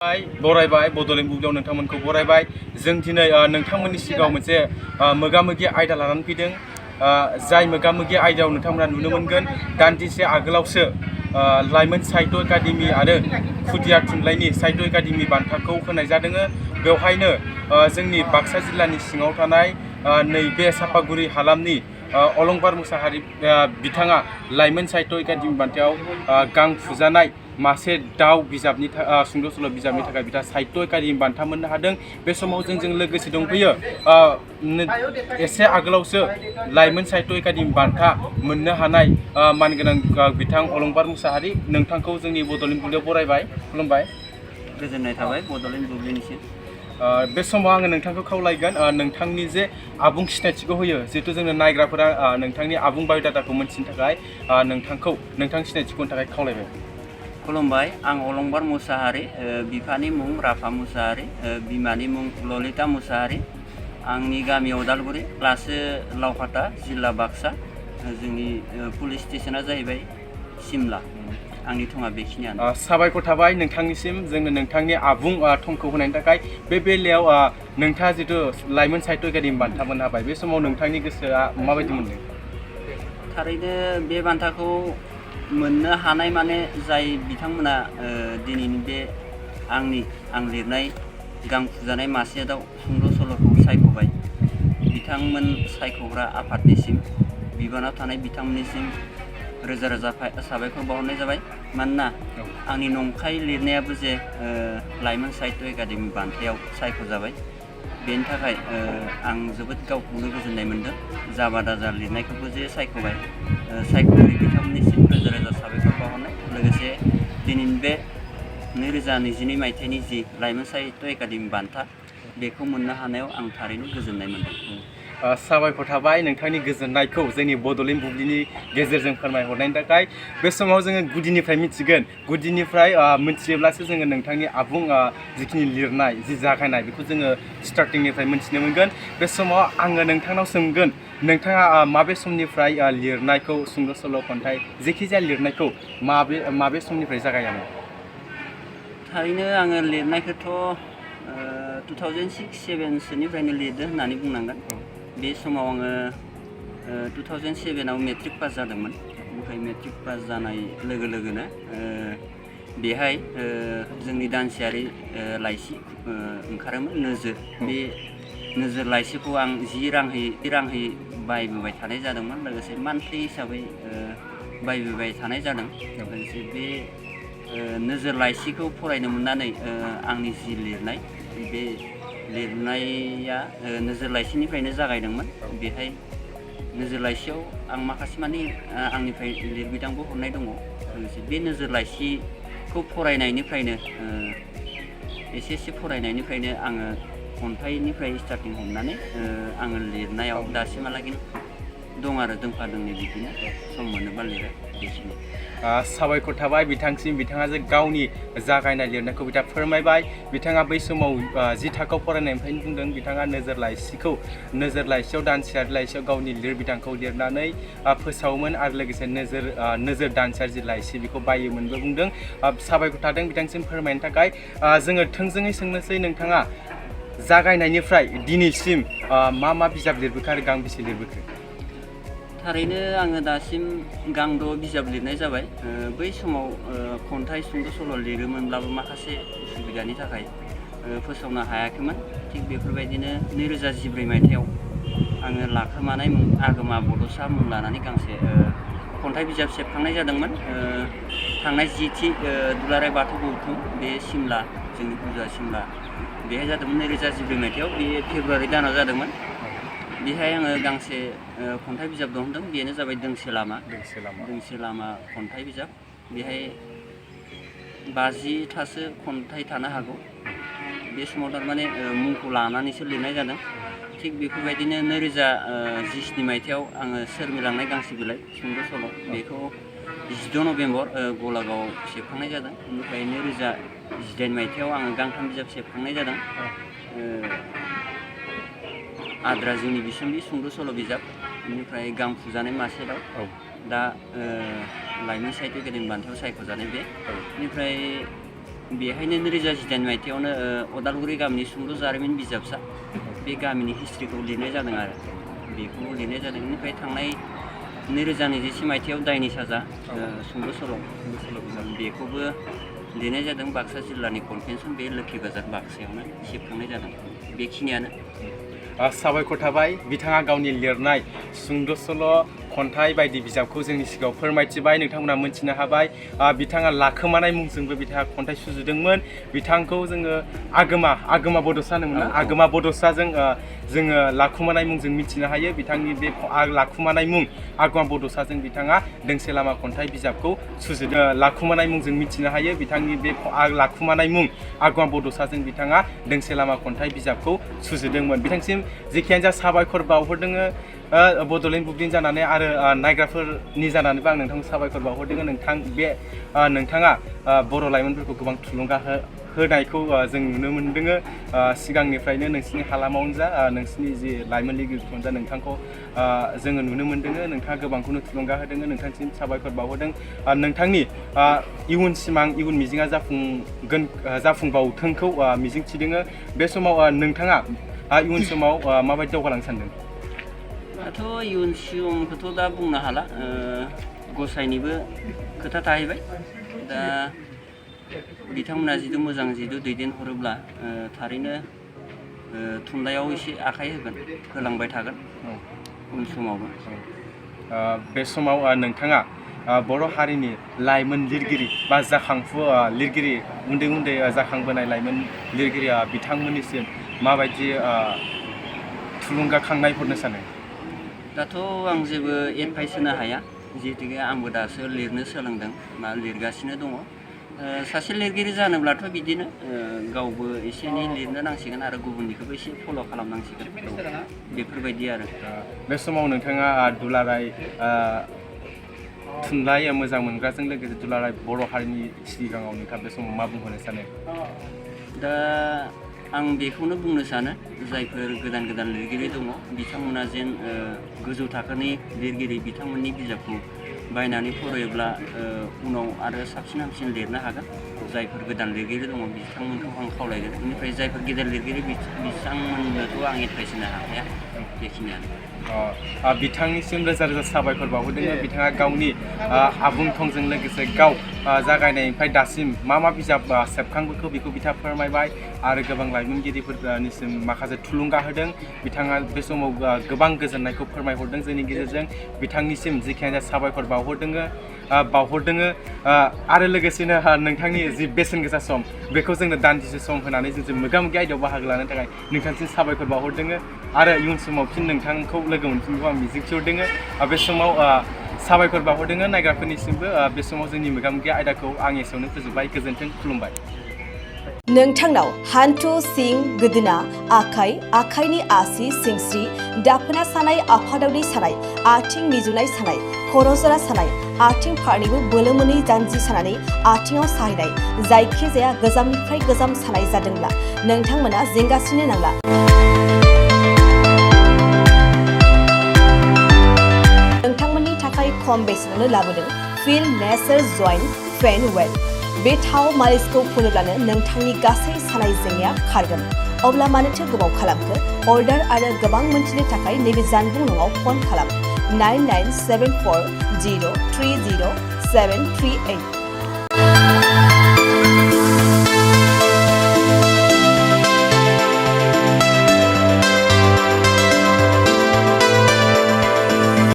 बरायबाय बड'लेण्ड बुब्लियाव नोंथांमोनखौ बरायबाय जों दिनै नोंथांमोननि सिगाङाव मोनसे मोगा-मोगि आयदा लानानै फैदों जाय मोगा-मोगि आयदायाव नोंथांमोना नुनो मोनगोन दान्दिसे आगोलावसो लाइमोन साहित्य एकाडेमि आरो खुदिया थुनलाइनि साहित्य एकाडेमि बान्थाखौ होनाय जादों बेवहायनो जोंनि बाक्सा जिल्लानि सिङाव थानाय नैबे सापागुरि हालामनि अलंबार मुसाहारि बिथाङा लाइमोन साहित्य एकाडेमि बान्थायाव गां फुजानाय मासे दाउ बिजाबनि सुंद' सल' बिजाबनि थाखाय बिथाङा साहित्य एकाडेमि बान्था मोननो हादों। बे समाव जोंजों लोगोसे दंफैयो एसे आगोलावसो लाइमोन साहित्य एकाडेमि बान्था मोननो हानाय मानगोनां बिथां अलंबार मुसाहारि नोंथांखौ जोंनि बड'लेण्ड बुब्लियाव बरायबाय खुलुमबाय। गोजोननाय थाबाय बड'लेण्ड बुब्लिनिसिम। बे समाव आङो नोंथांखौ खावलायगोन नोंथांनि जे आबुं सिनायथिखौ होयो जिहेतु जोंनो नायग्राफोरा नोंथांनि आबुं बाय'डाटाखौ मोनथिनो थाखाय नोंथांनि सिनायथिखौ होनो थाखाय खावलायबाय। खुलुमबाय, आं अलंबार मुसाहारि, बिफानि मुं राफा मुसाहारि, बिमानि मुं ललिता मुसाहारि, आंनि गामि उदालगुरि, लासो लावफाटा, जिल्ला बाक्सा, जोंनि पुलिस स्टेसना जाहैबाय सिमला। आंनि थङा बेखिनियानो। साबायखर थाबाय नोंथांनिसिम जोंनो नोंथांनि आबुं थंखौ होनायनि थाखाय। बे बेलायाव नोंथाङा जिथु लाइमोन साहित्य एकाडेमि बान्था मोननो हाबाय बे समाव नोंथांनि गोसोआ माबायदि मोनदों? थारैनो बे बान्थाखौ मोननो हानाय माने जाय बिथांमोना दिनैनि बे आं लिरनाय गां फुजानाय मासे दाउ सुंद' सल'खौ सायख'बाय, बिथांमोन सायख'ग्रा आफादनिसिम बिबानाव थानाय बिथांमोननिसिम रोजा रोजा साबायखर बावहरनाय जाबाय। मानोना आंनि नंखाय लिरनायाबो जे लाइमोन साहित्य एकाडेमि बान्थायाव सायख'जाबाय, बेनि थाखाय आं जोबोद गावखौनो गोजोननाय मोनदों। जाबा दाजा लिरनायखौबो जे सायख'बाय, सायख'गिरि बिथांमोननिसिम रोजा रोजा साबायखर बावहरनाय लोगोसे दिनैनि बे 2022 मायथाइनि जि लाइमोन साहित्य एकाडेमि बान्था बेखौ मोननो हानायाव आं थारैनो गोजोननाय मोनदों। साबायखर थाबाय नोंथांनि गोजोननायखौ जोंनि बड'लेण्ड बुब्लिनि गेजेरजों फोरमायहरनायनि थाखाय। बे समाव जोङो गुदिनिफ्राय मिथिगोन, गुदिनिफ्राय मिथियोब्लासो जोङो नोंथांनि आबुं जिखिनि लिरनाय जि जागायनाय बेखौ जोङो स्टार्टिंनिफ्राय मिथिनो मोनगोन। बे समाव आङो नोंथांनाव सोंगोन, नोंथाङा माबे समनिफ्राय लिरनायखौ सुंद' सल' खन्थाइ जेखिजाया लिरनायखौ माबे समनिफ्राय जागायामोन? थारैनो आङो लिरनायखौथ' 2006-07 सोनिफ्रायनो लिरदो होननानै बुंनांगोन। बे समाव आङो 2007आव मेट्रिक पास जादोंमोन। ओमफ्राय मेट्रिक पास जानाय लोगो लोगोनो बेहाय जोंनि दानसेयारि लाइसि ओंखारोमोन नोजोर। बे नोजोर लाइसिखौ आं 10 रांहै बायबोबाय थानाय जादोंमोन, लोगोसे मान्थलि हिसाबै बायबोबाय थानाय जादों। लोगोसे बे नोजोर लाइसिखौ फरायनो मोननानै आंनि जि लिरनाय बे लिरनाया नोजोर लाइसिनिफ्रायनो जागायदोंमोन। बेहाय नोजोर लाइसियाव आं माखासे माने आंनिफ्राय लिरबिदांबो हरनाय दङ। लोगोसे बे नोजोर लाइसिखौ फरायनायनिफ्रायनो एसे फरायनायनिफ्रायनो आङो खन्थाइनिफ्राय स्टार्टिं हमनानै आङो लिरनायाव दासिमहालागै दं आरो दोंफा दोंनै बिदिनो सम मोनोबा लिरो बेखिनि। साबायखर थाबाय बिथांसिम, बिथाङा जे गावनि जागायनाय लिरनायखौ बिथाङा फोरमायबाय। बिथाङा बै समाव 10 थाखोआव फरायनायनिफ्रायनो बुंदों बिथाङा नोजोर लाइसियाव दानसेयारि लाइसियाव गावनि लिरबिदांखौ लिरनानै फोसावोमोन आरो लोगोसे नोजोर दानसेयारि जि लाइसि बेखौ बायोमोनबो बुंदों। साबायखर थादों बिथांसिम फोरमायनो थाखाय। जोङो थोंजोङै सोंनोसै, नोंथाङा जागायनायनिफ्राय दिनैसिम मा बिजाब लिरबोखो आरो गांबेसे लिरबोखो? थारैनो आङो दासिम गांद' बिजाब लिरनाय जाबाय। बै समाव खन्थाइ सुंद' सल' लिरोमोनब्लाबो माखासे उसुबिदानि थाखाय फोसावनो हायाखैमोन। थिग बेफोरबायदिनो 2014 मायथाइयाव आङो लाखोमानाय मुं आगोमा बड'सा मुं लानानै गांसे खन्थाइ बिजाब सेबखांनाय जादोंमोन। थांनाय 10थि दुलाराय बाथौ गौथुम बे सिमला, जोंनि फुजा सिमला बेहाय जादोंमोन 2014 मायथाइयाव। बे फेब्रुवारि दानाव जादोंमोन। बेहाय आङो गांसे खन्थाइ बिजाब दिहुनदों, बेनो जाबाय दोंसे लामा खन्थाइ बिजाब। बेहाय 50थासो खन्थाइ थानो हागौ। बे समाव थारमाने मुंखौ लानानैसो लिरनाय जादों। थिग बेफोरबायदिनो 2017 मायथाइयाव आङो सोरमिलांनाय गांसे बिलाइ सुंद' सल' बेखौ 16 नभेम्बर गलागावआव सेबखांनाय जादों। बेनिफ्राय 2018 मायथाइयाव आङो गांथाम बिजाब सेबखांनाय जादों। आद्रा जिउनि बिसम्बि सुंद' सल' बिजाब, बेनिफ्राय गां फुजानाय मासे दाउ, दा लाइमोन साहित्य एकाडेमि बान्थायाव सायख'जानाय बे। बेनिफ्राय बेहायनो 2018 मायथाइयावनो अदालगुरि गामिनि सुंद' जारिमिन बिजाबसा बे गामिनि हिस्ट्रिखौ लिरनाय जादों आरो बेखौ लिरनाय जादों। बेनिफ्राय थांनाय 2021 मायथाइयाव दायनि साजा सुंद' सल' बेखौबो लिरनाय जादों बाक्सा जिल्लानि कनभेन्सन बे लोखि बाजार बाक्सायावनो सेबखांनाय जादों। बेखिनियानो। साबायखर थाबाय बिथाङा गावनि लिरनाय सुंद' सल' खन्थाइ बायदि बिजाबखौ जोंनि सिगाङाव फोरमायथिबाय नोंथांमोना मोनथिनो हाबाय। बिथाङा लाखोमानाय मुंजोंबो बिथाङा खन्थाइ सुजुदोंमोन। बिथांखौ जोङो आगोमा बड'सा होनोमोन ना आगोमा बड'साजों जोङो लाखुमानाय मुंजों मिथिनो हायो। बिथांनि बे लाखुमानाय मुं आगोमा बड'साजों बिथाङा दोंसे लामा खन्थाइ बिजाबखौ सुजुदों। लाखुमानाय मुंजों मिथिनो हायो बिथांनि बे लाखुमानाय मुं आगोमा बड'साजों बिथाङा दोंसे लामा खन्थाइ बिजाबखौ सुजुदोंमोन। बिथांसिम जेखियानो जा साबायखर बावहरदों बड'लेण्ड बुब्लिनि जानानै आरो नायग्राफोरनि जानानैबो आं नोंथांखौ साबायखर बावहरदों। नोंथाङा बर' लाइमोनफोरखौ गोबां थुलुंगा होनायखौ जों नुनो मोनदों। सिगांनिफ्रायनो नोंसिनि हालामावनो जा नोंसिनि जि लाइमोन लिगिरिफोरानो जा नोंथांखौ जोङो नुनो मोनदों। नोंथाङा गोबांखौनो थुलुंगा होदों। नोंथांसिम साबायखर बावहरदों। नोंथांनि इयुन सिमां इयुन मिजिङा जाफुंबावथोंखौ मिजिंथिदों। बे समाव नोंथाङा इयुन समाव माबायदि दावगालांनो सानदों? दाथ' इयुन सिगांखौथ' दा बुंनो हाला गसाइनिबो खोथा थाहैबाय। दा बिथांमोना जिथु मोजां दैदेनहरोब्ला थारैनो थुनलाइयाव एसे आखाइ होलांबाय थागोन उन समावबो। बे समाव नोंथाङा बर' हारिनि लाइमोन लिरगिरि बा जाखांफु लिरगिरि उन्दै जाखांबोनाय लाइमोन लिरगिरि बिथांमोननिसिम माबायदि थुलुंगाखांनाय हरनो सानो? दाथ' आं जेबो एडभाइस होनो हाया जिहेतु आंबो दासो लिरनो सोलोंदों बा लिरगासिनो दङ। सासे लिरगिरि जानोब्लाथ' बिदिनो गावबो एसे एनै लिरनो नांसिगोन आरो गुबुननिखौबो एसे फल' खालामनांसिगोन बेफोरबायदि आरो। बे समाव नोंथाङा दुलाराय थुनलाइ मोजां मोनग्राजों लोगोसे दुलाराय बर' हारिनि सिगाङाव नोंथाङा बे समाव मा बुंहोनो सानो? दा आं बेखौनो बुंनो सानो जायफोर गोदान लिरगिरि दङ बिथांमोना जेन गोजौ थाखोनि लिरगिरि बिथांमोननि बिजाबखौ बायनानै फरायोब्ला उनाव आरो साबसिन हामसिन लिरनो हागोन। जायफोर गोदान लिरगिरि दङ बिथांमोनखौ आं खावलायगोन। बेनिफ्राय जायफोर गेदेर लिरगिरि बिथांमोननोथ' आं एडभाइस होनो हाखाया। बेखिनियानो। बिथांनिसिम रोजा साबायखर बावहरदों। बिथाङा गावनि आबुं थंजों लोगोसे गाव जागायनायनिफ्राय दासिम मा बिजाब सेबखांबोखो बेखौ बिथाङा फोरमायबाय आरो गोबां लाइमोनगिरिफोरनिसिम माखासे थुलुंगा होदों। बिथाङा बे समाव गोबां गोजोननायखौ फोरमायहरदों जोंनि गेजेरजों। बिथांनिसिम जेखियानो साबायखर बावहरदों आरो लोगोसेनो नोंथांनि जि बेसेन गोसा सम बेखौ जोंनो दान्दिसे सम होनानै जों मोगा मोगि आयदायाव बाहागो लानो थाखाय नोंथांसिम साबायखर बावहरदों आरो इयुन समाव फिन नोंथांखौ लोगो मोनफिनगौ आं मिजिंथिहरदों। बे समाव साबायखर बावहरदों नायग्राफोरनिसिमबो। बे समाव जोंनि मोगा मोगि आयदाखौ आं एसेयावनो फोजोबबाय। गोजोन्थों, खुलुमबाय। नोंथांनाव हान्थु सिं गोदोना आखाइनि आसि सिंस्रि दाफोना सानाय आफादावनि सानाय आथिं मिजुनाय सानाय खर' जरा सानाय आथिं फारनैबो बोलो मोनै जानजि सानानै आथिङाव साहैनाय जायखिजाया गोजामनिफ्राय गोजाम सानाय जादोंब्ला नोंथांमोना जिंगासिनो नांला। नोंथांमोननि थाखाय खम बेसेनावनो लाबोदों फिल नेचार जइन्ट पेन वेल। बे थाव मालिसखौ फुनोब्लानो नोंथांनि गासै सानाय जेंनाया खारगोन। अब्ला मानोथो गोबाव खालामखो? अर्डार आरो गोबां मोनथिनो थाखाय नैबे जानबुं नङाव फन खालाम 9974030738।